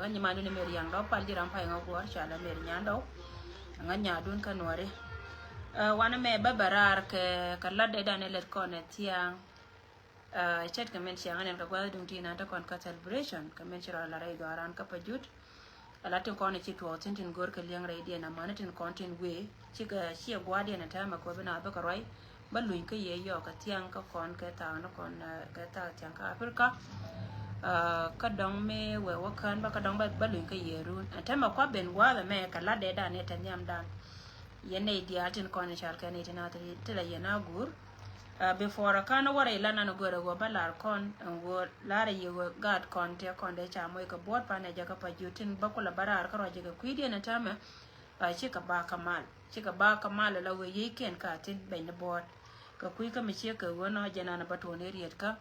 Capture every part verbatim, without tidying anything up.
Nyi mandun imer yang dɔ pal jiram pay ŋa guɔr cala mer nyandɔ. Ŋa nyadun ka nuɔri. Wanɛ mɛ bä bä raar kɛ kɛ lat dee dan ilɛt kɔn ɛ thiaŋ. Cɛt kɛ min ciaŋ anɛn kɛ guath duŋ ti nan te kɔn ka celebration kɛ min ci rɔ la rɛy gɔran ka pa jut. Ala tin kɔn ci tuɔɔk tin tin gor kɛ liɛŋ rɛy diɛn amani tin kɔn tin wee ci kɛ ci ɛ gua̱a̱ diɛn ɛ tɛmɛ kɔ bi na bä kɛ ruay. Bä luny kä yɛ yɔɔk kɛ thiaŋ kä kɔn kɛ thaak ni kɔn kɛ thaak thiaŋ kä Africa. Kä dɔŋ mi wɛ wä kään bä kä dɔŋ bä luny kä yɛ run ɛn tɛmɛ kua ben gua̱a̱th ɛmɛ kɛ lat dee dan ɛ tɛ nhiam dan. Yɛn nɛy diaal tin kɔn i̱ cal kɛn i̱ tin a ti la yɛn a guur. Before a kan wara ilan an gör a wä ba lar kɔn an wä lar a yɛ wä gaat kɔn tɛ kɔn dee ca moc kɛ buɔt pan ɛ jɛ kä pa ji̱ tin bä kula ba raar kä rɔ jɛ kɛ kui̱diɛn a tämɛ. Cikɛ ba kä mal cikɛ ba kä mal la wä yiëë kɛn ka tin bɛny ni buɔt. Kɛ kui̱ kä mi ciek kɛ wä nɔ jɛ nan a ba tuɔn i̱ riet kä.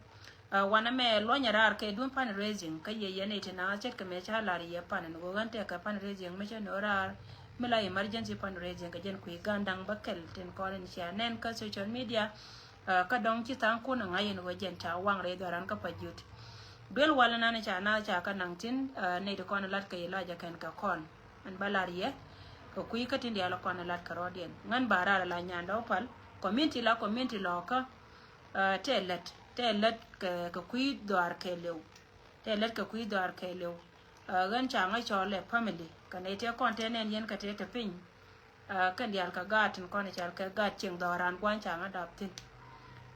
Wanɛ mɛ luɔnyɛ raar kɛ duun fundraising kä yɛ yɛn iti na cɛt kɛ mɛ ca lar yɛ pan ni wä ɣän tɛkɛ fundraising mi cɛ ni raar. Mi la emergency fundraising kɛ jɛn kui̱ gan daŋ bä kɛl tin kɔn in cia nɛn kä social media. Kä dɔŋ ci thaŋ kun a ŋa̱c in wä jɛn ca waŋ rɛy dhɔran kä pa jut. Duel wal nan ca na ca kä naŋ tin ni ti kɔn lat kɛ ilɔjɛ kɛn kɛ kɔn. Ɛn bä lar yɛ kɛ kui̱ kä tin diaal kɔn lat kɛ rɔɔdiɛn ŋän ba raar la nyandɛ wä pal. Community la community lɔkä. Tɛ lät tɛ lät kɛ kui̱ dhɔaar kɛ liw. Tɛ lät kɛ kui̱ dhɔaar kɛ liw. Ɣän ca ŋä cɔl ɛ family kɛ nɛy tɛ kɔn tɛ nɛn yɛn kɛ tɛ te piny. Kɛn diaal kɛ gaat tin kɔn cal kɛ gaat cieŋ dhɔaran gua̱n ca ŋä dap thin.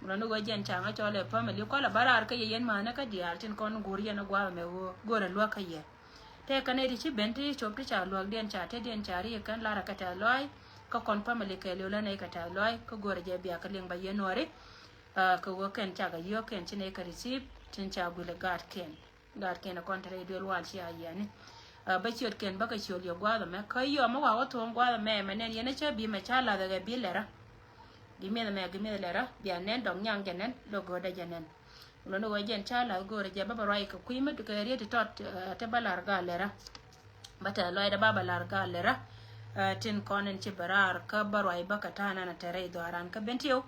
Mɛ lɔ ni wee jɛn ca ŋä cɔl ɛ family kɔl ɛ bä raar kä yɛ yɛn manɛ kä diaal tin kɔn go̱o̱r yɛn ɛ gua̱a̱th mɛ ɣöö go̱o̱r ɛ luäk kä yɛ. Tɛ kɛn ɛ ti ci ben ti cop ti ca luäk diɛn ca te diɛn ca ri kɛn lar ɛ kɛ tɛth lɔac. Kä kɔn family kɛ liw lä nɛy kɛ tɛth lɔac kä go̱o̱r ɛ jɛ bia kɛ liŋ ba yɛn nuɔri. Kɛ ɣöö kɛn cakɛ yio̱k kɛn ci nɛy kɛ receive tin ca guil ɛ gaat kɛn. Gaat kɛn ɛ kɔn te rɛy duel wal ci a yiani. Bä ciöt kɛn bä kɛ ciöl yɛ gua̱a̱th ɛmɛ kä yɔm mi wa wä thuɔ̱ŋ gua̱a̱th ɛmɛ mɛ nɛn yɛn ɛ cä bi mɛ ca lath ɛ kɛ bi lɛrä. Gi mieth ɛmɛ gi mieth lɛrä bia nɛn dɔk nyaŋ jɛ nɛn dɔk göödä jɛ nɛn. Lon wä jɛn ca lath göörä jɛ bä bä ruac kɛ kui̱ mi kɛ riet ti tɔt. Te bä lar gaa lɛrä. Bä tɛth lɔcdä ba bä lar gaa lɛrä. Tin kɔn in ci bä raar kä bä ruac bä kɛ ta̱a̱ nan a te rɛy dhɔaran kä ben tiw.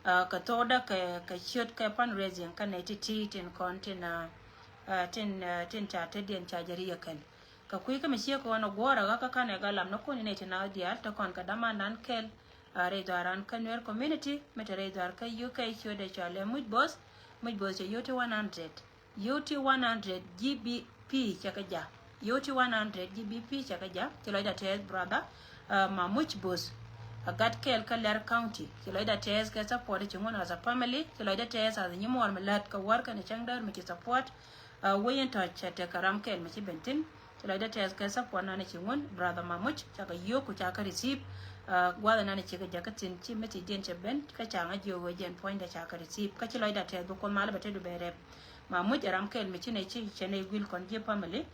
Kɛ thokdä kɛ kɛ ciöt kɛ fundraising kä nɛy ti ti tin kɔn tin tin tin ca te diɛn ca jɛ ri yɛ kɛn. Kɛ kui̱ kä mi ciek kɛ ɣän ɛ guɔ̱ɔ̱rä ɣä kä kanɛ galam ni kun inɛ ti nath diaal te kɔn kɛ damandan kɛl. Rɛy dhɔaran kä Nuer community mi te rɛy dhɔar kä U K ciötdɛ cɔalɛ muc both. Muc both cɛ U T one hundred. U T one hundred G B P cɛ kɛ ja. U T one hundred G B P cɛ kɛ ja ci lɔcdä tɛth brother. Ma muc both. A gat kɛɛl kä Lɛr County ci lɔcdä tɛth kɛ support ci ŋun as a family ci lɔcdä tɛth as a nyimuɔr mi lät kɛ wär kɛn cäŋ däär mi ci support. Wec in tɔ̱ cɛ tekɛ ram kɛl mi ci ben thi̱n. Ci lɔcdä tɛth kɛ support nanɛ ci ŋun brother Mamuc cakɛ yio̱k ku cakɛ receive. Gua̱th nanɛ ci kɛ jakä thi̱n ci mi thi̱cdiɛn cɛ ben kä ca ŋä jiök wee jɛn puɔ̱nydɛ cakɛ receive kä ci lɔcdä tɛth bi Kuoth malä bɛ te du bɛ rɛp. Mamuc ɛ ram kɛl mi ci nɛ ci cɛ nɛ guil kɔn ji̱ family.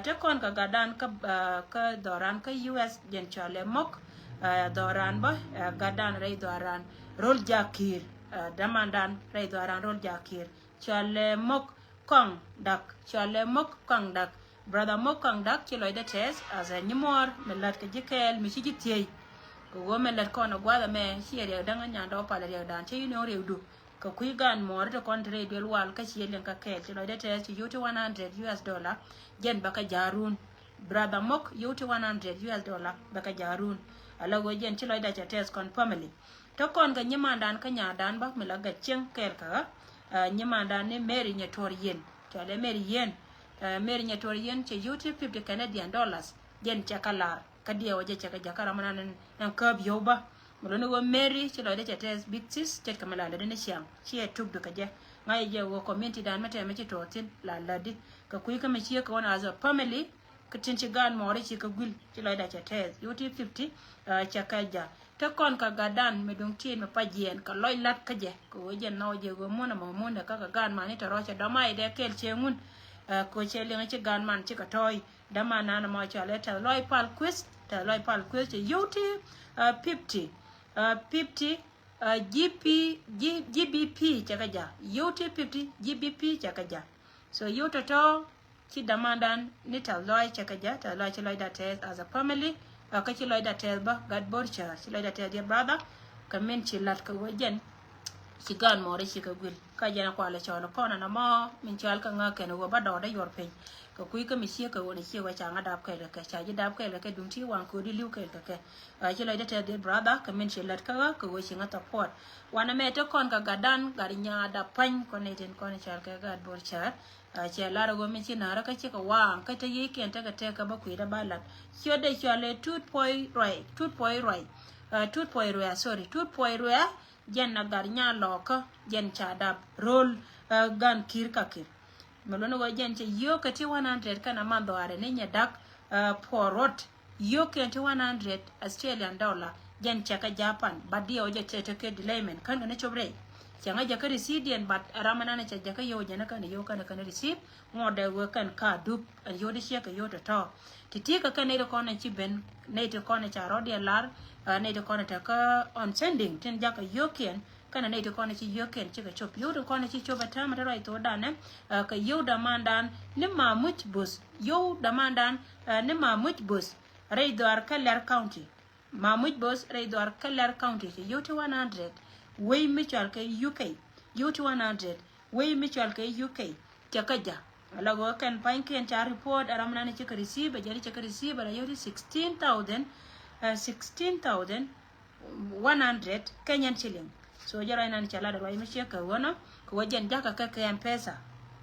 Te kɔn kɛ gatdan kä dhɔran kä U S jɛn cɔalɛ mɔk. Dhɔran bä gatdan rɛy dhɔran rol jaki̱i̱r. Damandan rɛy dhɔran rol jaki̱i̱r. Cɔalɛ mɔk kɔŋ dak cɔalɛ mɔk kɔŋ dak. Brother mɔk kɔŋ dak ci lɔcdä tɛth as a nyimuɔɔr mi lät kɛ ji̱ kɛɛl mi ci ji̱ thiey. Kɛ ɣöö mi lät kɔn ɛ gua̱th ɛmɛ ci ɛ riɛk däŋ ɛ nyandɛ wä pal ɛ riɛk dan ci yini ɣöö riɛk du. Kɛ kui̱ gan muɔɔr ti kɔn ti rɛy duel wal kä ci ɛ liɛŋ kä kɛɛl ci lɔcdä tɛth ci U T one hundred U S dollar. Jɛn bä kɛ ja̱a̱run. Brother mɔk U T one hundred U S dollar bä kɛ ja̱a̱run. Ala ɣöö jɛn ci lɔcdä cɛ tɛth kɔn family. Te kɔn kɛ nyimandan kä nyadan bä mi la gɛ cieŋ kɛɛl kɛ ɣä. Nyimandan ni Mary Nyɛtuɔr Yen cɔalɛ Mary Yen. Mary Nyɛtuɔr Yen cɛ U T fifty Canadian dollars. Jɛn cɛ kä lar kä diɛw jɛ cɛ kɛ jakä ram nan ɛn käp yio̱w bä. Mi luni wä Mary ci lɔcdä cɛ tɛth big sis cɛt kɛ mi la lätdä ni ciaŋ ci ɛ tuk du kɛ jɛ. Ŋa̱c jɛ wä community dan mi tɛmɛ ci tuɔɔk thi̱n la lätdi kɛ kui̱ kä mi ciek kɛ ɣän as a family. Kä tin ci gan mɔɔri ci kä guil ci lɔcdä cɛ tɛth U T fifty. Cɛ kɛ ja te kɔn kɛ gatdan mi duŋ tin mi pa jiɛn kɛ lɔc lat kä jɛ kɛ ɣöö jɛ nhɔw jɛ ɣöö mun ɛmɔ mun dɛ kä kɛ gan man ni tɛ rɔ cɛ dɔma idɛ kɛl cɛ ŋun. Kɛ ɣöö cɛ liŋ ci gan man ci kɛ tɔɔy. Dama nan ɛmɔ cɔalɛ tɛth lɔc pal kueth tɛth lɔc pal kueth cɛ U T fifty. Fifty G P G B P cɛ kɛ ja U T fifty G B P cɛ kɛ ja. So U T tɔtɔ. Ci damandan ni tɛth lɔac cɛ kɛ jɛ tɛth lɔac ci lɔcda tɛth as a family. Kä ci lɔcda tɛth bä gat borca ci lɔcda tɛth yɛ brother. Kɛ min ci lat kɛ wee jɛn. Ci gan mɔɔr i̱ ci kɛ guil ka jɛn a kualɛ cɔl kɔn ɛn ɛmɔ min cɔal kɛ ŋä kɛn ɣöö ba dɔɔdɛ yuɔr piny. Kɛ kui̱ kä mi ciek kɛ ɣöö ni ciek wä ca ŋä dap kɛɛl kɛ kɛ ca ji̱ dap kɛɛl kɛ kɛ duŋ ti waŋ köödi li̱w kɛɛl kɛ kɛ. Ci lɔcdä tɛth diet brother kɛ min ci lät kä ɣä kɛ ɣöö ci ŋä support. Wanɛ mɛ te kɔn kɛ gatdan gat nyaa dap pa̱ny kɔn ni tin kɔn cɔal kɛ gat bor cär. Cɛ lar ɣöö min ci na̱rä kä cikɛ waaŋ kä te yiëëkiɛn tekɛ tekɛ bä kui̱dä ba lat. Ciötdɛ cɔal ɛ tut puɔy ruac tut puɔy ruac. Tut puɔy ruac sorry tut puɔy ruac. Jɛn na gat nya lɔkä jɛn ca dap ro̱l. Gan ki̱r ka ki̱r. Mi luɔ̱n ɣöö jɛn cɛ yio̱o̱kɛ ti one hundred kɛn a man dhɔaarɛ ni nyɛ da̱k. Puɔr ruɔt yio̱o̱kɛ ti one hundred Australian dollar. Jɛn cɛ kä Japan bat diɛw jɛ tɛtɛ kɛ dilayment kän kɛ ni cop rɛy. Cɛ ŋä jɛ kä receipt diɛn bat ram ɛnan cɛ jɛ kä yio̱o̱ jɛn kän yio̱o̱ kän kän receipt. Ŋuɔtdɛ wee kɛn ka dup ɛn yio̱o̱ di ciɛ kɛ yio̱o̱ tɔ̱tɔ̱. Ti ti kɛ kɛn nɛy ti kɔn ci ben nɛy ti kɔn ca rɔ̱diɛn lar. Nɛy ti kɔn te kä on sending tin jakä yio̱o̱kiɛn. Kɛn nɛy ti kɔn ci yio̱o̱kiɛn cikɛ cop yio̱o̱ ti kɔn ci cop ɛ täämɛ ti ruac thokdan ɛ. Kɛ yio̱o̱ damandan ni ma muc both yio̱o̱ damandan ni ma muc both. Rɛy dhɔaar kä Lɛr County. Ma muc both rɛy dhɔaar kä Lɛr County ci yio̱o̱ ti one hundred. Wei mi cɔal kɛ U K yio̱o̱ ti one hundred. Wei mi cɔal kɛ U K cɛ kä ja̱. Ala ɣöö kɛn pa̱nykiɛn ca report a ram nan cikɛ receive a jɛn cikɛ receive ala yio̱o̱ ti sixteen thousand. Sixteen thousand one hundred Kenyan shilling. So jɛ ruac nan cɛ lat ruac mi ciɛ kɛ ɣöö nɔ kɛ ɣöö jɛn jakä kɛ kɛ Mpesa.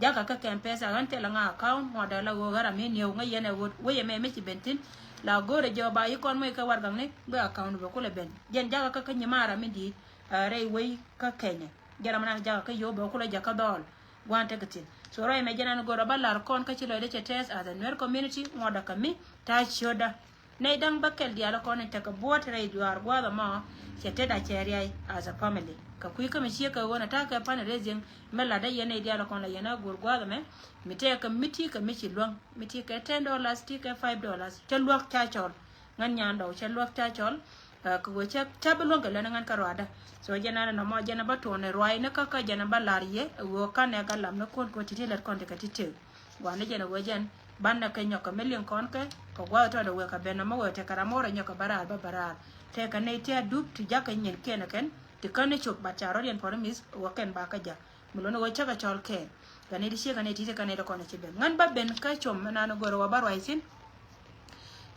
Jakä kɛ kɛ Mpesa ɣän thilɛ ŋa account ŋuɔ̱t ala ɣöö ɣän ram mi niɛw ŋäc yɛn ɛ ɣöö wec ɛmɛ mi ci ben thi̱n. La go̱o̱rɛ jɛ ɣöö ba yi kɔn muec kɛ warɛgakni bɛ account bɛ kulɛ ben jɛn jakä kɛ kä nyimaara mi di̱i̱t. Rɛy wec kä Kenya. Jɛ ram nan jakä kä yio̱o̱ bɛ kulɛ jakä dhɔɔl. Gua̱a̱n tekɛ thi̱n so ruac mɛ jɛ nan go̱o̱rɛ ba lar kɔn kä ci lɔcdä cɛ tɛth as a Nuer community ŋuɔ̱t ɛ kä mi ta̱a̱ ciötdä. Nɛy da̱ŋ bäkɛl diaal kɔn in tekɛ buɔ̱t rɛy duaar gua̱a̱th ɛmɔ. Cɛ tet a cɛ riay as a family kɛ kui̱ kä mi ciek kɛ ɣöö na ta̱a̱ kɛ fundraising. Mi latdä yɛn nɛy diaal kɔn la yɛn a guur gua̱a̱th ɛmɛ. Mi tɛɛkɛ mi ti kɛ mi ci luäŋ mi ti kɛ ten dollars ti kɛ five dollars cä luäk ca cɔl. Ŋän nyan dɔw cä luäk ca cɔl. Kɛ ɣöö cä bi luäŋ kɛ lɛn ŋän kä ruaadä. So jɛn an nɔmɔ jɛn a bä tuɔɔn ɛ ruaay ni kä kä jɛn a bä lar yɛ ɛ ɣöö kanɛ kä lam ni kuɔn kɛ ti ti lät kɔn ti kɛ ti tëë. Gua̱n ni jɛn a ɣöö jɛn banɛ kɛ nyɔk kɛ mi liŋ kɔn kɛ kɛ gua̱th tɔt a wek kɛ ben a mi wek tekɛ ram mi wä rɔ nyɔk kɛ bä raar bä bä raar. Tekɛ nɛy ti a dup ti jakä nyin kiɛn ɛ kɛn ti kän ni cop bat ca rɔ̱ yɛn puɔ̱r mi ɣöö kɛn ba kä ja̱. Mi luɔ̱n ɣöö cä kɛ cɔl kɛɛl kɛ nɛy ti ciek kɛ nɛy ti ti kɛ nɛy ti kɔn ci ben ŋän bä ben kä com mi nan go̱r ɣöö bä ruac thi̱n.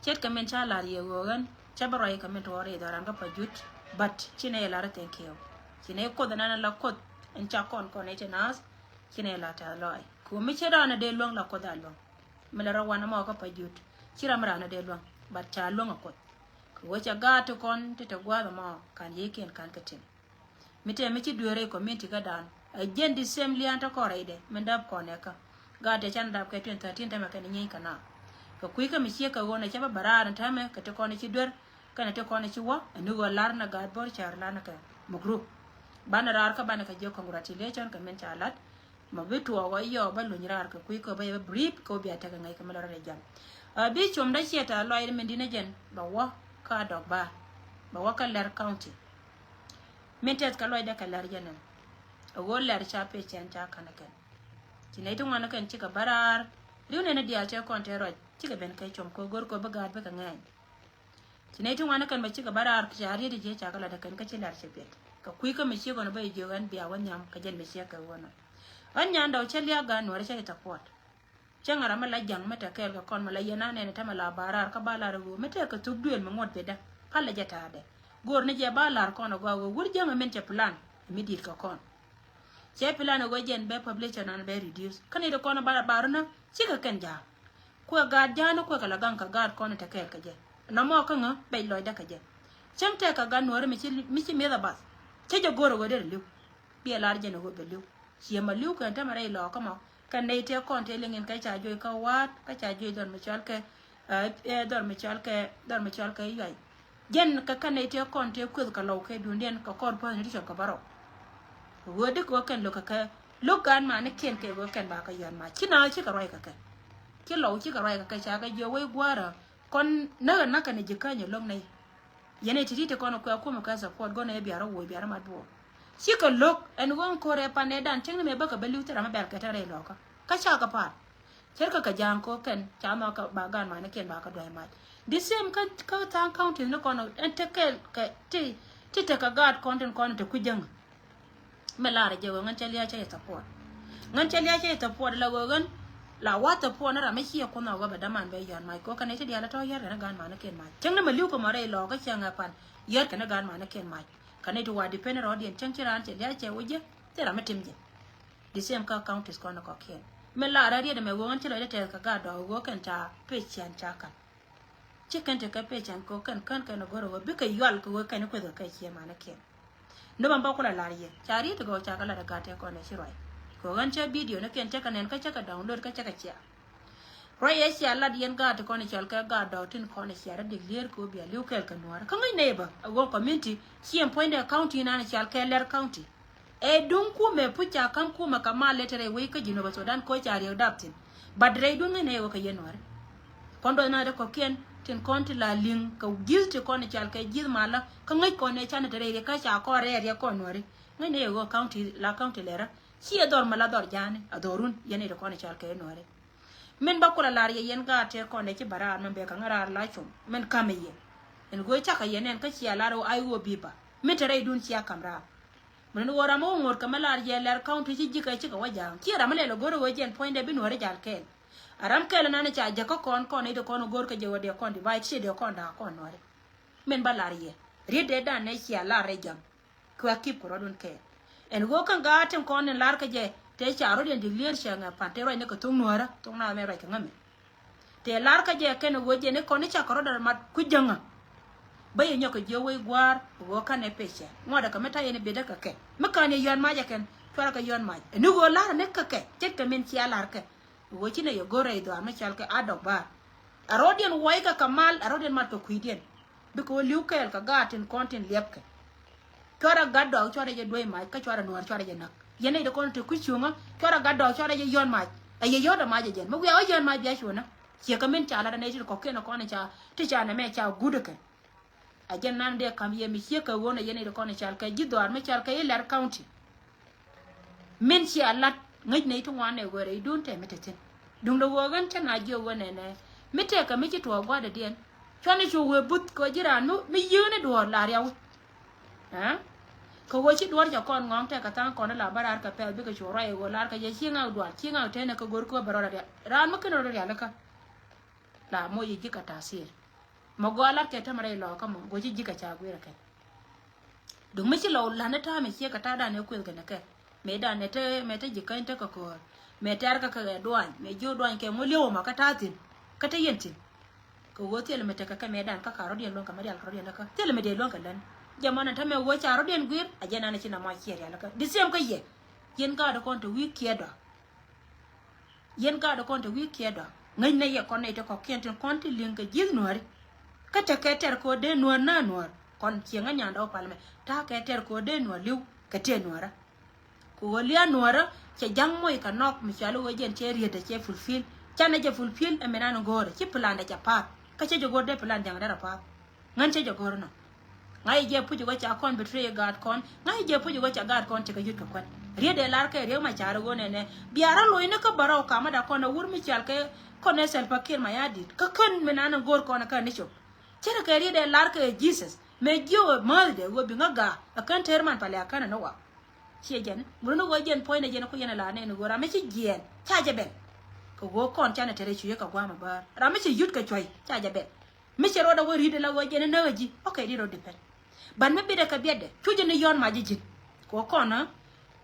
Ce̱tkɛ min ca lar yɛ ɣöö ɣän cä bä ruac kɛ min tuɔɔr i̱ dhɔran kä pa jut. But ci nɛy lar thi̱n kiɛw ci nɛy kuoth nan la kuoth. Ɛn ca kɔn kɔn nɛy ti naath. Ci nɛy la tɛth lɔɔy kɛ ɣöö mi ci raan a dee luäŋ la kuoth a luäŋ. Mi la rɔ wan ɛmɔ kä pa jut ci ram raan a dee luäŋ. But ca luäŋ a kuoth kɛ ɣöö ca gaat ti kɔn ti te gua̱a̱th ɛmɔ ka̱n yiëëkiɛn ka̱n kɛ tim. Mi tɛm mi ci dueer rɛy community kädan a jiɛn di same lian te kɔn rɛydɛ min dap kɔn ɛ kä. Gaat tɛ can dap kɛ twenty thirteen tɛmɛ kɛn nyieny kɛ na kɛ kui̱ kä mi ciek kɛ ɣöö nɛ cɛ bä bɛ raar in tɛmɛ kɛ ti kɔn ci duer. Kɛnɛ ti kɔn ci wä ɛn ni ɣöö lar nɛ gaat bo̱r cär lar nɛ kɛ mɛ group. Banɛ raar kä banɛ kɛ jiök congratulation kɛ min ca lat. Mɛ bi tuɔɔk ɔ yɔ bä luny raar kɛ kui̱ kä bä yɛ bä brief kɛ wä bia tekɛ ŋäc kɛ mi lɔ rɔ rɛ jam. Bi com dä ciɛ tɛ̈th lɔcdä min di̱t ni jɛn bɛ wä kä Adɔk Baar bɛ wä kä Lɛr County. Min tɛth kɛ lɔcdä kɛ Lɛr jɛn ɛn. A ɣöö Lɛr ca pecɛn ca ka̱n ɛ kɛn. Ci nɛy ti ŋuan ɛ kɛn cikɛ bä raar riw nɛn diaal tëë kɔn tëë ruac cikɛ ben kɛ com kɛ go̱r kɛ bi gaat bikɛ ŋɛɛny. Ci nɛy ti ŋuan ɛ kɛn bɛ cikɛ bä raar ca riet i̱ jiɛ ca kɛ lat ɛ kɛn kä ci Lɛr cɛ piɛt kɛ kui̱ kä mi ciek ɣɔn ɛ bä i̱ jiök ɛn bia wä nhiam kɛ jɛn mi ciek kɛ ɣöö nɔ. Ɣän nyan dɔw cä liak gaat nuɔ̱ɔ̱rä cä i̱ thapuɔt. Cäŋ ram mi la ja̱ŋ mi te kɛɛl kɛ kɔn mi la yɛn a nɛn tɛmɛ la ba raar kä ba lar ɛ ɣöö mi tɛɛkɛ thuk duëël mi ŋuɔ̱t biɛtdä. Pal lɛ jɛ ta̱a̱dɛ go̱o̱r ni jɛ ba lar kɔn ɛ gɔaa ɣöö wur jäŋ ɛ min cɛ plan mi di̱i̱t kɛ kɔn. Cɛ plan ɛ ɣöö jɛn bɛ population nan bɛ reduce kä ni di kɔn ɛ ba bar na cikɛ kɛn ja̱a̱k. Kuɛ gaat ja̱a̱n kuɛ kɛ la gaŋ kɛ gaat kɔn ɛ te kɛɛl kɛ jɛ nɔmɔ kä ŋä bɛc lɔcdä kɛ jɛ. Cäŋ tɛɛkɛ gat nuɔ̱ɔ̱ri mi ci mi̱eth ɛ bath cä jɛ go̱o̱r ɛ ɣöö dee li̱w. Biɛ lar jɛn ɛ ɣöö bɛ li̱w ciɛ ma li̱w kɛn tämɛ rɛy lɔɔkä mɔ. Kɛn nɛy tëë kɔn tëë liŋ in kɛ ca juɔc kä wa̱a̱t kä ca juɔc dhɔr mi cɔal kɛ dhɔr mi cɔal kɛ dhɔr mi cɔal kɛ yuay. Jɛn kɛ kɛn nɛy tëë kɔn tëë kueth kɛ lɔw kɛ duundiɛn kɛ kɔr puɔ̱th ni ti cɔp kɛ bärɔw. Ɣöö dikɛ ɣöö kɛn lo̱k kɛ kɛ lo̱k gaan mani kiɛn kɛ ɣöö kɛn ba kɛ yɔ̱a̱n ma ci na cikɛ ruac kɛ kɛ. Ci lɔw cikɛ ruac kɛ kɛ ca kɛ jiɔ wec gua̱a̱rä. Kɔn näk ɛ na̱k kɛn ɛ ji̱ käny ɛ lo̱k nɛy. Yɛn ɛ ti̱ti̱ ti kɔn ɛ kuɛ kumɛ kɛ support go̱n ɛ biarä woc biarä mat buɔɔk. Cikɛ lo̱k ɛn ɣöö ko̱r ɛ pan ɛ dan cäŋ ni mɛ bäkɛ bä li̱w thil ram ɛ bɛl kɛ te rɛy lɔkä kä cakɛ pa̱a̱r. Cärkɛ kɛ ja̱a̱ŋ ko̱ kɛn ca nhɔk kɛ ba gaat manikiɛn ba kɛ dua̱c mac. The same kä kä tha̱a̱ŋ counties ni kɔn ɛn te kɛl kɛ ti ti tekɛ gaat kɔn tin kɔn te kui̱ jäŋä. Mɛ lar jɛ ɣöö ŋän cɛ lia̱a̱ cɛ yɛ support. Ŋän cɛ lia̱a̱ cɛ yɛ support la ɣöö ɣän la wa support ni ram mi ciɛ kuɔn a ɣöö bɛ daman bɛ yɔ̱a̱n mac kɛ ɣöö kɛn i̱ ti diaal tɔ̱ yär kɛn i̱ gaan man ni kɛn mac. Cäŋ ni mɛ li̱w kɛ mɔ rɛy lɔɔk kä cäŋ ɛ pan yär kɛn i̱ gaan man ni kɛn mac. Kɛn i̱ ti wa depend rɔɔdiɛn cäŋ ci raan cɛ lia̱a̱ cɛ wä jɛ thil ram mi tim jɛ. The same kä counties kɔn kɔkiɛn. Mɛ lar rɛy riet ɛmɛ ɣöö ɣän ci lɔcdä tɛth kɛ gaat dɔɔk ɣöö kɛn ca pec cian ca ka̱n. Ci kɛn tekɛ pec cian kɛ ɣöö kɛn kän kɛn go̱r ɣöö bikɛ yual kɛ ɣöö kɛn kueth kɛ kɛ ciɛ man ni kɛn. Nobä bä kulɛ lar yɛ ca riet kɛ ɣöö ca kɛ lat ɛ gaat tɛ kɔn ɛ ci ruac. Kɛ ɣöö ɣän cä video ni kɛn cä kɛ nɛn kä cä kɛ download kä cä kɛ cia. Ruac ɛ cia lat yɛn gaat ti kɔn ɛ cɔl kɛ gaat dɔɔk tin kɔn ɛ cia rɔ dik lier kɛ ɣöö bia li̱w kɛɛl kɛ nuäärä kä ŋäc nɛy bä ɛ ɣöö community ci ɛn puɔ̱nydɛ county nan ɛ cɔl kɛ Lɛr county. Ɛ duŋ kumɛ puc ca ka̱m kumɛ kɛ mal lɛ te rɛy wec kä Jinubä Sudan kɛ ɣöö ca riɛk dap thi̱n. But rɛy duŋ ŋäc nɛy ɛ ɣöö kɛ yɛn nuäärä. Kɔn duɔth na rɛ kɔkiɛn tin kɔn ti la liŋ kɛ ji̱th ti kɔn i̱ cal kɛ ji̱th malä kä ŋäc kɔn ɛ canɛ te rɛy riɛk kä ca kɔn rɛɛ riɛk kɔn nuäärä. Ŋäc nɛy ɛ ɣöö county la county Lɛrä ci ɛ dhɔr mɛ la dhɔr ja̱a̱ni a dhɔrun yɛn nɛy ti kɔn i̱ cal kɛ nuäärä. Min bä kulɛ lar yɛ yɛn gaat tëë kɔn ɛ ci bä raar min bɛ kä ŋä raar la cum min ka̱mɛ yɛ. Ɛn ɣöö cakɛ yɛ nɛn kä cia lar ɣöö ay ɣöö bi̱i̱ bä min te rɛydun cia ka̱m raar. Min ɣöö ram mi wä ŋot kɛ mi lar yɛ Lɛr county ci ji̱kɛ cikɛ wä ja̱a̱ŋ ci ram mi lɛl ɛ go̱r ɛ ɣöö jɛn puɔ̱nydɛ bi nuäärä jal kɛɛl. A ram kɛl nan ca jäk kä kɔn kɔn i̱ ti kɔn go̱r kä jɛ wä dee kɔn divide ci dee kɔn da̱a̱ kɔn nuäärä. Min bä lar yɛ riet dee dan nɛ cia lar rɛy jam. Kua kip ku rɔdun kɛɛl. Ɛn ɣöö kä gaat tin kɔn in lar kä jɛ tëë ca rɔdiɛn declare cɛ ŋɛ pan tëë ruac ni kɛ thok nuäärä thok na mɛ ruac kɛ ŋämɛ. Tëë lar kä jɛ kɛn ɣöö jɛ ni kɔn ni ca kɛ rɔdɛ mat ku jäŋä. Bä yɛ nyɔk kɛ jiök wec gua̱a̱r ɣöö kanɛ pecɛ ŋuɔ̱tdɛ kɛ mi ta̱yɛ ni biɛtdä kɛ kɛ mi ka̱n yɛ yɔ̱a̱n mac ɛ kɛn cuarɛ kɛ yɔ̱a̱n mac ɛn ni ɣöö lar ni kä kɛ ce̱tkɛ min cia lar kɛ. Ɣöö ci nɛ yɛ go̱r rɛy dhɔaar mi cɔal kɛ Adɔk Baar. A rɔ̱diɛn wuɔckɛ kɛ mal a rɔ̱diɛn mat kɛ kui̱diɛn. Bikɛ wä li̱w kɛɛl kɛ gaat tin kɔn tin liɛpkɛ. Cuarɛ gat dɔɔk cuarɛ jɛ duec mac kä cuarɛ nuäär cuarɛ jɛ näk. Yɛn nɛy ti kɔn ti kui̱ cuŋä cuarɛ gat dɔɔk cuarɛ jɛ yɔ̱n mac. Ɛ yɛ yɔ̱t ɛ mac ɛ jɛn mi wiaa wä yɔ̱n mac bia cuɔ̱nä. Ciɛ kɛ min ca lat ɛ nɛy ti kɔ̱kiɛn ɛ kɔn ca ti ca nɛmɛ ca guut ɛ kɛn. A jɛn nan dee ka̱m yɛ mi ciek kɛ ɣöö nɛ yɛn nɛy ti kɔn i̱ cal kɛ ji̱ dhɔaar mi cal kɛ i̱ Lɛr county. Min cia lat ŋäc nɛy ti ŋuan nɛ ɣöö rɛydun tɛmɛ te thi̱n. Duundɛ ɣöö ɣän cä na jiök ɣöö nɛnɛ mi tɛkɛ mi ci tuɔɔk gua̱dädiɛn. Cuanɛ cu wee buth kɛ ɣöö ji̱ raan mi mi yiëëni duɔ̱ɔ̱r la riaw. Aa kɛ ɣöö ci duɔ̱ɔ̱r cɛ kɔn ŋɔ̱ɔ̱ŋ tɛkɛ tha̱a̱ŋ kɔn la bä raar kɛ pɛl bikɛ cu ruac ɣöö lar kɛ jɛ ci ŋak dual ci ŋak tenɛ kɛ go̱r kɛ ɣöö bɛ rɔɔdɛ rial. Raan mi ken rɔɔdɛ rial ikä. La moc i̱ ji̱ kɛ ta̱a̱ thiëër. Mɛ gɔaa lat kɛ tämɛ rɛy lɔɔkä mɔ go̱ci ji̱ kɛ ca gui̱rɛ kɛ. Duŋ mi ci lɔw la̱t ni ta̱a̱ mɛ ciɛ kɛ ta̱a̱ dan ɛ kueth kɛn kɛ. Mɛ dan ɛ te mɛ te ji̱ käny te kɛ köör. Mɛ tɛ̈r kɛ kɛ duany mɛ ji̱ duany kɛ ŋu li̱w mɔ kɛ ta̱a̱ thi̱n. Kä te yɛn thi̱n. Kɛ ɣöö thilɛ mɛ tekɛ kɛ mɛ dan kä ka rɔ̱diɛn luɔ̱ŋ kɛ mɛ dial kɛ rɔ̱diɛn kä thilɛ mɛ dee luɔ̱ŋ kɛ län. Jɛ mɔnɛ tämɛ ɣöö ca rɔ̱diɛn gui̱r a jɛ nanɛ ci na mɔ ciɛ rial kä di thiɛm kä yɛ. Yɛn gaat kɔn te wi̱i̱ kiɛɛt dɔ̱. Yɛn gaat kɔn te wi̱i̱ kiɛɛt dɔ̱ ŋäcnɛ yɛ kɔn nɛy te kɔ̱kiɛn tin kɔn ti li̱ŋ kɛ ji̱th nuääri. Kä tekɛ tɛr kɛ ɣöö dee nuäär nä nuäär kɔn cieŋä nyandɛ wä pal mɛ ta̱a̱ kɛ tɛr kɛ ɣöö dee nuäär li̱w kɛ tëë nuäärä. Kɛ ɣöö lia̱a̱ nuäärä cɛ ja̱ŋ moc kɛ nɔk mi cɔal i̱ ɣöö jɛn cɛ riet ɛ cɛ fulfill. Canɛ jɛ fulfill ɛ mi nan go̱o̱rɛ ci plan dɛ cɛ pa̱a̱th kä cɛ jɛ go̱o̱r dee plan ja̱ŋ dee rɔ pa̱a̱th. Ŋän cä jɛ go̱r nɔ. Ŋa̱c jɛ puc ɣöö ca kɔn betray gaat kɔn. Ŋa̱c jɛ puc ɣöö ca gaat kɔn cɛ kɛ yut kɛ kuɛn. Riet dee lar kɛ riek ma car ɣöö nɛnɛ bia rɔ loc ni kä bärɔw kamä da kɔn a wur mi cal kɛ kɔn ɛ Salva Kiir Mayardit kä kän mi nan go̱r kɔn kä ni cop. Cä rɛ kɛ riet dee lar kɛ Jesus mɛ jiök ɛ mäth dee ɣöö bi ŋä gaa ɛ kän ter man palɛ a kän ɛ ni wa. Ciɛ jɛn muruni ɣöö jɛn puɔ̱nydɛ jɛn ku yɛn ɛ la nɛn ɣöö ram mi ci jiɛɛn ca jɛ bɛl. Kɛ ɣöö kɔn canɛ te rɛ cui̱ kɛ gua̱a̱m ɛ bäär ram mi ci yut kɛ cuay ca jɛ bɛl. Mi cɛ rɔɔdɛ wä ri̱t ila ɣöö jɛn inäk ɛ ji̱ okay ri rɔ depend. But mi bitdɛ kɛ biɛtdɛ cu jɛ ni yɔ̱ɔ̱n mac ji̱ ji̱n. Kɛ ɣöö kɔn ɛ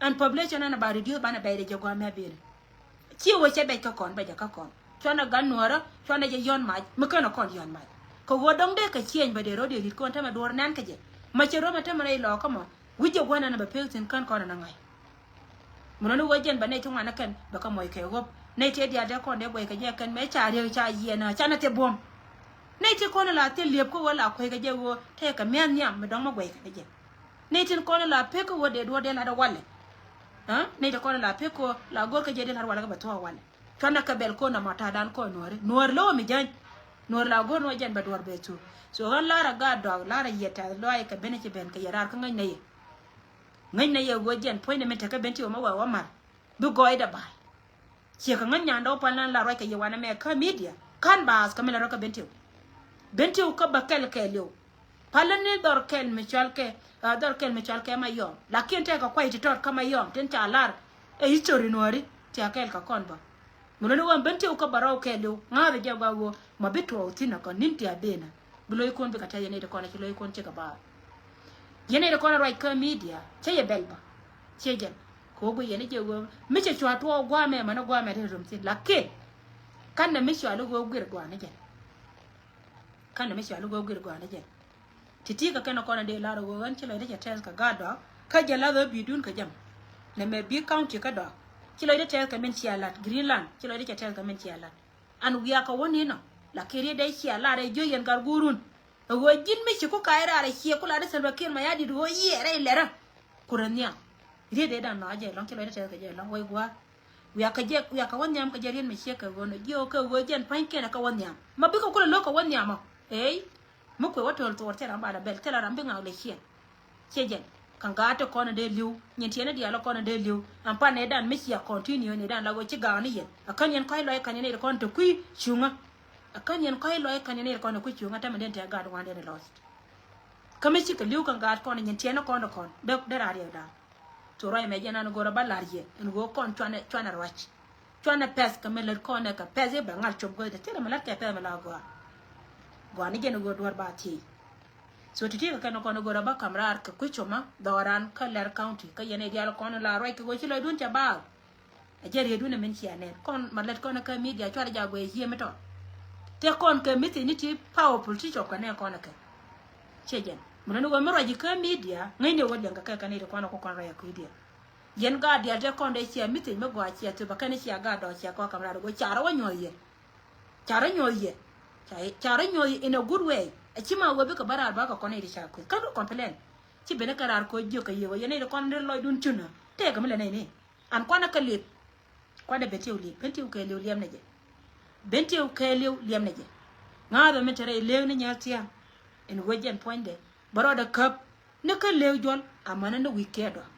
ɛn population ɛn ɛ ba reduce banɛ bɛcdɛ jɛ gua̱a̱m mi a ben. Ci ɣöö cɛ bɛc kä kɔn bɛcdɛ kä kɔn cuanɛ gat nuäärä cuanɛ jɛ yɔ̱ɔ̱n mac mi känɛ kɔn yɔ̱ɔ̱n mac. Kɛ ɣöö dɔ̱ŋ dee kɛ cieny bä dee rɔ̱diɛn ri̱t kɔn tämɛ duɔ̱ɔ̱r nɛn kä jɛ. Ma cɛ rɔ̱mɛ tämɛ rɛy lɔɔkä mɔ wi̱c jɛ gua̱n ɛn bɛ pek thi̱n kän kɔn ɛn ɛ ŋa̱c. Mun ni wä jiɛn bɛ nɛy ti ŋuan ni kɛn bɛ kɛ mɔc kɛ ɣöp nɛy ti diaal dee kɔn dee guɛc kɛ jɛ kɛn mɛ ca riek ca yiɛn a ca ni thil buɔ̱m. Nɛy ti kɔn la thil liep kä ɣöö la kuec kɛ jɛ ɣöö tɛkɛ mia̱th nhiam mi dɔ̱ŋ mi guɛc kɛ jɛ. Nɛy tin kɔn la pek kä ɣöö dee duɔ̱ɔ̱r dee lat walɛ. Nɛy ti kɔn la pek kä ɣöö la go̱r kɛ jɛ dee lat walɛ kɛ bɛ thuɔ̱k walɛ. Cuanɛ kɛ bɛl ko̱n amɔ ta̱a̱dan kɔn nuɔ̱ɔ̱ri nuɔ̱ɔ̱r lo̱o̱ mi jäny. Nuɔ̱ɔ̱r la go̱r nuɔ̱ɔ̱r jɛn bɛ duɔ̱ɔ̱r bɛ thuk. So ɣän lar a gaat dɔak lar a yiɛt tɛth lɔaac kɛ ben ci ben kɛ yɛ raar kä ŋäcnɛ yɛ. Ŋäcnɛ yɛ ɣöö jɛn puɔ̱nydɛ min tekä Bentiu mɛ wɛ wä ma̱r bi gɔɔydɛ ba̱a̱y. Ciɛ kɛ ŋäc nyandɛ wä pal nan la ruac kɛ yɛ wanɛ mɛ kä media ka̱n ba̱a̱th kɛ mi la rɔ kä Bentiu. Bentiu kä bä kɛl kɛɛliw. Palä ni dhɔr kɛl mi cɔal kɛ, ah, dhɔr kɛl mi cɔal kɛ Mayɔm. Lakin tɛkɛ kuay ti tɔt kä Mayɔm tin ca lar ɛ history Nuääri, tɛkɛ kɛl kɛ kɔn bä. Mi luni ɣöö ben tiw kä bärɔw kɛɛliw, ŋa̱thɛ jɛ gɔaa ɣöö ma bi tuɔɔk thi̱n ɛ kɔn ni̱n ti a ben ɛ. Bi lo̱ckun bikɛ tɛth yɛn nɛy ti kɔn ɛ ci lo̱ckun cikɛ baar. Yɛn nɛy ti kɔn ɛ ruac kä media, cä yɛ bɛl bä. Ciɛ jɛn. Kɛ ɣöö guiyɛ ni jɛ ɣöö mi cɛ cua tuɔɔk gua̱a̱mɛ, mani gua̱a̱mɛ ti rom thi̱n. Lakin kanɛ mi cua li ɣöö guir gua̱a̱ni jɛn. Kanɛ mi cua li ɣöö guir gua̱a̱ni jɛn. Ti̱ti̱ kɛ kɛn kɔn in dee lar ɣöö ɣän ci lɔcdä cɛ tɛth kɛ gaat dɔ̱a̱k, kä jɛ lath ɣöö bi̱i̱dun kɛ jam. Nɛmɛ bi̱i̱ county kä dɔ̱a̱k, ci lɔcdä tɛth kɛ min cia la̱t. Greenland, ci lɔcdä cɛ tɛth kɛ min cia la̱t. An wiaa kɛ wä ni̱n ɔ, lakin riet dee cia lar ɛ jiö yɛn gat guurun. Ɛ ɣöö ji̱n mi ci ku ka̱a̱c raar ɛ ciɛ ku lar di Salva Kiir Mayardit ɣöö yiëë rɛy lɛrä. Kurɛ nhiam. Riet dee dan nɔac jɛ lɔ̱ŋ, ci lɔcdä tɛth kɛ jɛ lɔ̱ŋ wec gua̱a̱r. Wiak kɛ jɛ, wiak kɛ wä nhiam kɛ jɛ riet mi ciek kɛ ɣöö nɔ jiök kɛ ɣöö jɛn pa̱nykiɛn ɛ kɛ wä nhiam. Ma bikɛ kulɛ lo̱k kɛ wä nhiam ɔ. Ey. Mi kuɛ wä töl thuɔɔr thilɛ ram ba la bɛl, thilɛ ram bi ŋak lɛ ciɛn. Ciɛ jɛn. Ka̱n gaat ti kɔn in dee li̱w. Nyin tiɛɛni diaal kɔn in dee li̱w. An pan nɛy dan mi cia continue nɛy dan la ɣöö ci gaak ni yɛn. A kän yɛn kɔ̱a̱c lɔc kän yɛn nɛy ti kɔn te kui̱ cuŋä. A kän yɛn kɔ̱a̱c lɔc kän yɛn nɛy ti kɔn te kui̱ cuŋä, tämɛ den tɛɛ gaat wan den lost. Kä mi cikɛ li̱w kɛn gaat kɔn, nyin tiɛɛni kɔn ti kɔn dee, dee raar riɛkdan. Cu ruac mɛ jɛn an go̱rä ba la̱r yɛ ɛn ɣöö kɔn cuanɛ, cuanɛ ruac. Cuanɛ pɛth kɛ mi lät kɔn ɛ kɛ pɛth i̱ bɛ ŋa̱l cop go̱o̱th ti ti rɛ mi la̱t kɛ pɛth mi la gɔaa. Gɔaa ni jɛn ɣöö duɔ̱ɔ̱r ba thiec. So ti̱ti̱ kɛ kɛn kɔn go̱rä ba ka̱m raar kɛ kui̱ coma dhɔran kä Lɛr County kä yɛn i̱ diaal kɔn la ruac kɛ ɣöö ci lɔcdun cɛ baath. A jɛ rietdun ɛ min cia nɛn kɔn ma lät kɔn kä media cuarɛ ja guɛ yiëë mi tɔt. Tɛ kɔn kɛ mithi ni ti powerful ti cɔp kɛ nɛ kɔn kɛ. Ciɛ jɛn mi luni wä mi ruac kä media ŋäcni wä liɛŋ kɛ kɛ kɛ ni ti kɔn ku kɔn ruac kä media. Yɛn gaat diaal tɛ kɔn dee cia mithi mi gɔaa cia thop a kɛn cia gaat dɔɔk cia kɔn kam raar wä carɛ wä nyuɔth yɛ. Carɛ nyuɔth yɛ. Carɛ nyuɔth yɛ in a good way. A ci ma wä bikɛ bä raar ba kɛ kɔn ni ti ca kueth kä du complain. Ci ben kɛ raar kɔ jiök kɛ yɛ wä yɛn ni ti kɔn ni lɔcdun cunä tɛk kɛ mi lɛ nɛy ni. An kuanɛ kɛ liep. Kuanɛ ben tiw liep, ben tiw kɛɛliw liɛm ni jɛ. Ben tiw kɛɛliw liɛm ni jɛ. Ŋa̱a̱th ɛ min te rɛy leek ni nyɛl thia̱a̱ŋ. In wec jɛn puɔ̱nydɛ bä rɔɔdɛ käp ni kä leek juɔl. Amäni ni wi̱i̱ kɛɛt dɔ̱a̱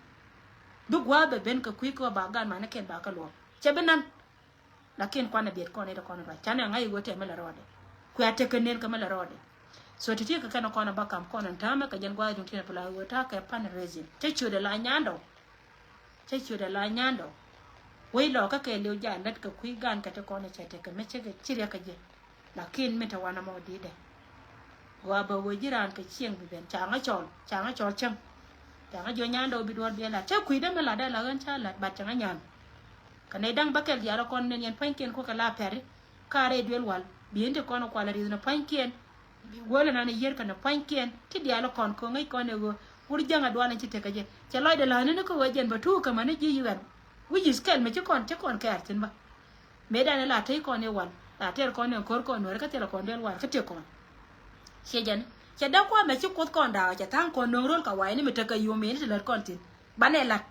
bi gua̱a̱th bɛ ben kɛ kui̱ kɛ ba gan mani kɛn ba kä luɔ̱k cɛ bi nan. Lakin kuanɛ biɛt kɔn i̱ ti kɔn ruac canɛ ŋa̱c i̱ wee tɛm mi lɛ rɔɔdɛ. Kuɛ a tekɛ nen kɛ mi lɛ rɔɔdɛ. So ti̱ti̱ kɛ kɛn kɔn ba kam kɔn in ta̱a̱mɛ kɛ jɛn gua̱a̱th duŋ ti̱n pla wee ta̱a̱ kɛ pan raising cä ciötdɛ la nyandɔ. Cä ciötdɛ la nyandɔ. Wec lɔɔkä kɛɛliw jaa lät kɛ kui̱ gan kɛ ti kɔn cɛ tekɛ mi cikɛ ci riɛk kɛ jɛ. Lakin mi te wanɛ mɔ di̱i̱dɛ. Gɔaa bɛ wee ji̱ raan kɛ cieŋ bi ben ca ŋä cɔl, ca ŋä cɔl cäŋ. Ca ŋä jiɔ nyandɔ bi duɔ̱ɔ̱r biɛ lat cä kui̱dɛ mi latdɛ la ɣän ca lat bat ca ŋä nyan. Kɛ nɛy da̱ŋ bäkɛl diaal kɔn nen yɛn pua̱nykiɛn kukɛ la pɛri. Ka rɛy duel wal bi yen ti kɔn kualɛ rieth ni pua̱nykiɛn. Wälɛ nan yier kɛnɛ pua̱nykiɛn ti diaal kɔn ko̱ ŋäc kɔn ɛ ɣöö wur jäŋ a dual in ci tekɛ jɛ. Cɛ lɔcdɛ la̱a̱ni ni kä ɣöö jɛn bɛ tuuk kɛ mäni ji̱ yuɛn. Wi̱c is kɛl mi ci kɔn ci kɔn kɛɛr thi̱n bä. Mëë dan in la tec kɔn i̱ wal la tɛr kɔn in ko̱r kɔn nuɛri kä thilɛ kɔn duel wal kä tiek kɔn. Ciɛ jɛn cɛ dee kua̱r mɛ ci kuoth kɔn da̱a̱ cɛ tha̱a̱ŋ kɔn no̱o̱ŋ ro̱l kɛ wa̱i̱ni mi tekɛ yom mëë ni ti lät kɔn thi̱n. Banɛ lat.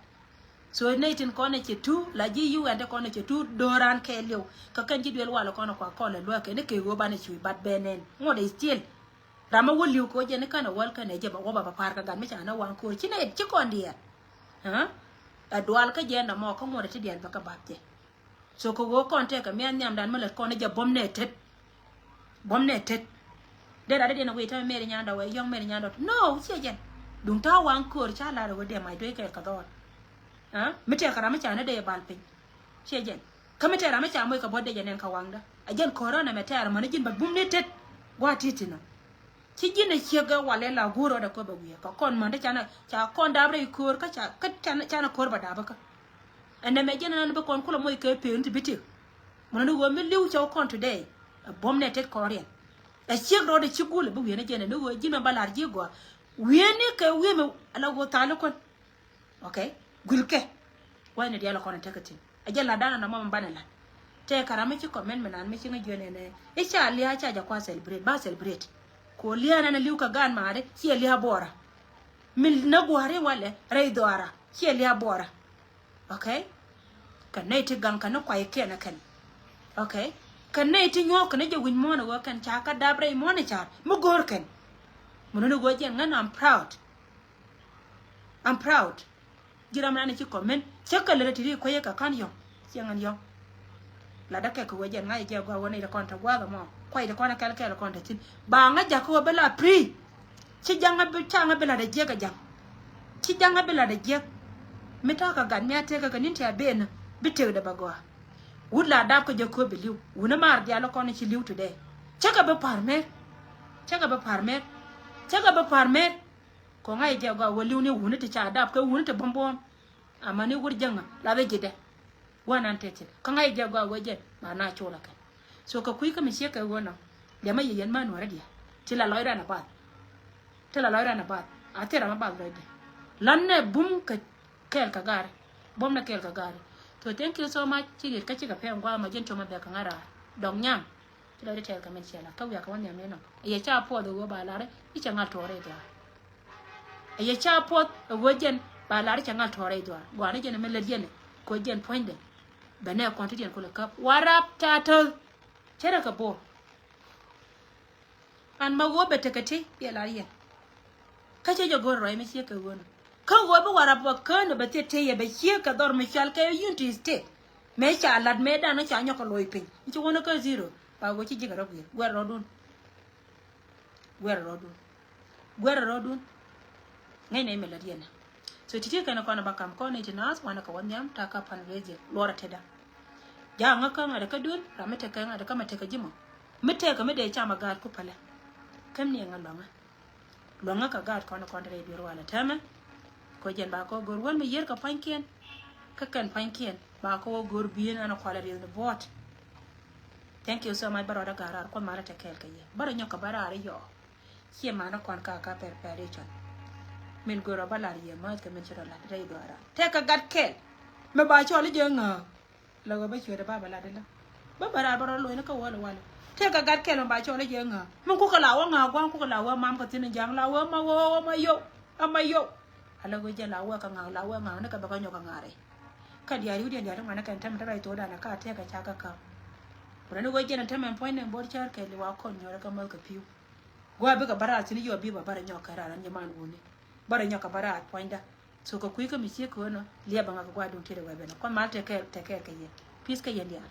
So nɛy tin kɔn ɛ cɛ tuuk la ji̱ yuɛn ti kɔn ɛ cɛ tuuk do̱ran kɛɛliw. Kä kɛn ji̱ duel wal kɔn ɛ kua kɔn lɛ luäk kɛn ni kɛ ɣöö banɛ cuc bat bɛ nɛn ŋuɔ̱t ɛ still. Ram mi wä li̱w kɛ wä jɛ ni känɛ wäl känɛ jɛ bɛ wä ba ba pa̱a̱r kä gat mi ca ni waŋ ko̱r ci nɛ ci kɔn diɛɛr. Ɛ dual kä jɛ nɔmɔ kä ŋuɔ̱t ɛ ti diɛɛr bɛ kä bap jɛ. So kɛ ɣöö kɔn tɛkɛ miath nhiamdan mi lät kɔn ni jɛ buɔ̱m nɛ tet. Buɔ̱m nɛ tet. Dee rat dee diɛn a wi̱i̱ täämɛ Mary Nyandɔ wee yɔ̱ŋ Mary Nyandɔ. No, ciɛ jɛn. Duŋ ta̱a̱ waŋ ko̱r ca lar ɛ wee dee mac duee kɛɛl kɛ dhɔɔl. Mi tɛkɛ ram mi ca ni dee bal piny. Ciɛ jɛn. Kä mi tɛɛr ram mi ca moc kɛ buɔ̱t dee jɛ nɛn kä waŋdä. Ɛ jɛn ko̱r ɣän ɛmɛ tɛɛr mäni ji̱n bɛ bum ni tet. Gua̱a̱t ti̱ti̱ nɔ. Ci ji̱n ɛ ciek gɛ walɛ la guur rɔɔdɛ köpɛ wiee. Kä kɔn mäni canɛ ca kɔn dap rɛy ko̱r kä ca, kä canɛ, canɛ ko̱r bɛ dap kä. Ɛn nɛmɛ jɛn ɛn bi kɔn kulɛ moc kɛ peen ti bi tik. Mäni ɣöö mi li̱w cɛ wä kɔn today. Ɛ buɔ̱m nɛ tet kɔn riɛn. Ɛ ciek rɔɔdɛ ci guul ɛ bi wiee ni jɛn ɛn ɣöö ji̱n mɛ ba lar ji̱ gɔaa. Wiee ni kɛ wiee mɛ ala ɣöö thali kɔn. Ok. Guilkɛ. Wayni diaal kɔn in tekɛ thi̱n. A jɛ lat dan in a mɔm in banɛ lat. Tɛɛ kɛ ram mi ci comment mi nan mi ci ŋä jiön ɛn ɛ i̱ ca lia̱a̱ ca jɛ kua celebrate ba celebrate. Kɛ ɣöö lia̱a̱ nan a li̱w kɛ gaan maari ciɛ lia̱a̱ buɔɔra. Mi näk gua̱a̱ri walɛ rɛy dhɔaara ciɛ lia̱a̱ buɔɔra. Ok. Kɛ nɛy ti gaŋ kɛ ni kuay kiɛn ɛ kɛn. Ok. Kɛ nɛy ti nyuɔ̱ɔ̱k kɛ ni jɛ wi̱c muɔ̱ɔ̱n ɛ ɣöö kɛn ca kä dap rɛy muɔ̱ɔ̱n ɛ ca̱a̱r mi go̱o̱r kɛn. Mi nuni ɣöö jɛn ŋän I'm proud. I'm proud. Ji̱ ram ran ci comment cä kɛ lät ti ri kuecä kɛ ka̱n yɔ̱ŋ. Ciɛ ŋän yɔ̱ŋ. La däkɛ kɛ wee jɛn ŋa̱c jɛ gua̱a̱k wä nɛy ti kɔn te gua̱a̱k ɛmɔ kuay ti kɔn ɛ kɛl kɛl kɔn te thi̱n ba ŋa̱c jakä wä bä la free. Ci jaŋä bi, caŋä bi lat a jiäk a jaŋ. Ci jaŋä bi lat a jiäk. Mi ta̱a̱ kɛ gat mi a tëkä kɛ ni̱n ti a ben bi tëkdɛ bɛ gɔaa. Wut la dap kä jɛ kööp bi li̱w. Wun a maar diaal kɔn ci li̱w today. Cä kɛ bi pa̱r mer. Cä kɛ bi pa̱r mer. Cä kɛ bi pa̱r mer. Kɔŋ a jɛ gɔaa wä li̱w ni wuni ti ca dap kɛ wuni ti buɔ̱m buɔ̱m. Amäni wur jäŋä la bi ji̱dɛ. Wä nan te thil kä ŋa̱c jɛ gɔaa wee jɛn ba na col a kɛn. So kɛ kui̱ kä mi ciek kɛ ɣöö nɔ. Liɛmä yɛ yɛn män wärä diɛ ti la lɔcdä na bath. Ti la lɔcdä na bath a thil ram a bath lɔcdɛ. Lan nɛ bum kɛ kɛɛl kɛ gaari. Bum nɛ kɛɛl kɛ gaari. So thank you so much. Ci riet kä cikɛ pɛm gua̱a̱th ma jɛn coma bɛk kɛ ŋa̱ raar. Dɔŋ nyaŋ. Ci lɔcdä tɛɛth kɛ mɛn ciɛ la kä wiak kɛ wä nhiam ni nɔ. Yɛ ca puɔth ɣöö ba lar i̱ cɛ ŋa̱l tuɔɔr rɛy dhuaar. Ɛ yɛ ca puɔth ɛ ɣöö jɛn ba lar i̱ cɛ ŋa̱l tuɔɔr rɛy dhuaar. Gua̱a̱ni jɛn ɛmɛ lät yɛn ɛ kɛ ɣöö jɛn puɔ̱nydɛ. Bɛ nɛ kɔn ti diɛn kulɛ käp warap ca täth. Cɛ rɛ kɛ bo̱o̱r. An ma ɣöö bɛ tekɛ ti yɛ lar yɛn. Kä cɛ jɛ go̱r rɔy mi ciek kɛ ɣöö nɔ kä ɣöö bi warap bɛ kään bɛ thiet tëë yɛ bɛ ciek kɛ dhɔr mi cual kɛ Unity State. Mëë ca lat mëë dan ca nyɔk kɛ loc piny i̱ ci wänä kä zero. Ba ɣöö ci ji̱ kɛ rɔ gui̱i̱r guɛr rɔɔdun. Guɛrɛ rɔɔdun. Guɛrɛ rɔɔdun. Ŋäcnɛ imɛ lät yɛn. So ti̱ti̱ kɛn kɔn ba kam kɔn ni ti naath wanɛ kɛ wä nhiam ta̱a̱ kä pan rediɛ luɔrɛ tetdä. Ja̱a̱ŋä kä ŋa̱t kä dun ram mi tekɛ ŋa̱t kä mɛ tekɛ ji̱ mɔ. Mi tekɛ mi dee cam a gaat ku pälɛ. Käm ni ɛŋä luaŋä. Luaŋä kɛ gaat kɔn kɔn te rɛy duer walɛ täämɛ. Kɔ jɛn ba kɔ go̱r wän mi yier kɛ pua̱nykiɛn. Kä kɛn pua̱nykiɛn ba kɔ wä go̱r bi̱i̱n ɛn kualɛ rieth ni buɔ̱ɔ̱t. Thank you so much. Bä rɔɔdä gat raar kuɔth malä te kɛɛl kɛ yɛ bä rɔ nyɔk kɛ bä raar i̱ yɔɔ. Ciɛ manä kɔn ka ka preparation. Min go̱rɔ bä lar yɛ mäth kɛ min ci rɔ lat rɛy duara tɛk kɛ gat kɛɛl. Mɛ ba cɔl i̱ jɛ ŋääk. Lɛ ɣöö bä ciötdɛ ba bɛ lat ilä. Bä bä raar bä rɔ lo̱cni kä wäl i̱ walɛ tɛk kɛ gat kɛɛl mɛ ba cɔl i̱ jɛ ŋääk. Min kukɛ la wä ŋääk gua̱a̱ŋ kukɛ la wä mam kɛ thi̱n i̱ ja̱a̱ŋ la wä ma wä wä ma yow. Ama yow. Ala ɣöö jɛ la wä kɛ ŋa̱a̱k la wä ŋa̱a̱k ni kɛ bä kä nyɔk kɛ ŋa̱a̱k rɛy. Kä diaal i̱ wi̱diɛn diaal ti ŋuanä kɛn tɛm te rɛy thokdan ɛ ka tɛk kɛ ca kä käp. Wurɛ ni ɣöö jɛn ɛ tɛm ɛn puɔ̱ny ni bo̱r cär kɛɛl i̱ wa kɔn nyuɔrɛ kä mäth kɛ pi̱w. Gua̱a̱ bikɛ bä raar thi̱n i̱ yɔɔ bi bä bä rɛ nyɔk kɛ raar an yɛ man wuni. Bä rɛ nyɔk kɛ bä raar puɔ̱nydä. So kɛ kui̱ kä mi ciek kɛ ɣöö nɔ liɛp bä ŋa̱k kɛ gua̱a̱ duŋ tiet ɛ wee ben ɛ kuɔth mal tɛk kɛɛl tɛk kɛɛl kɛ yɛ. Peace kä yɛn diaal.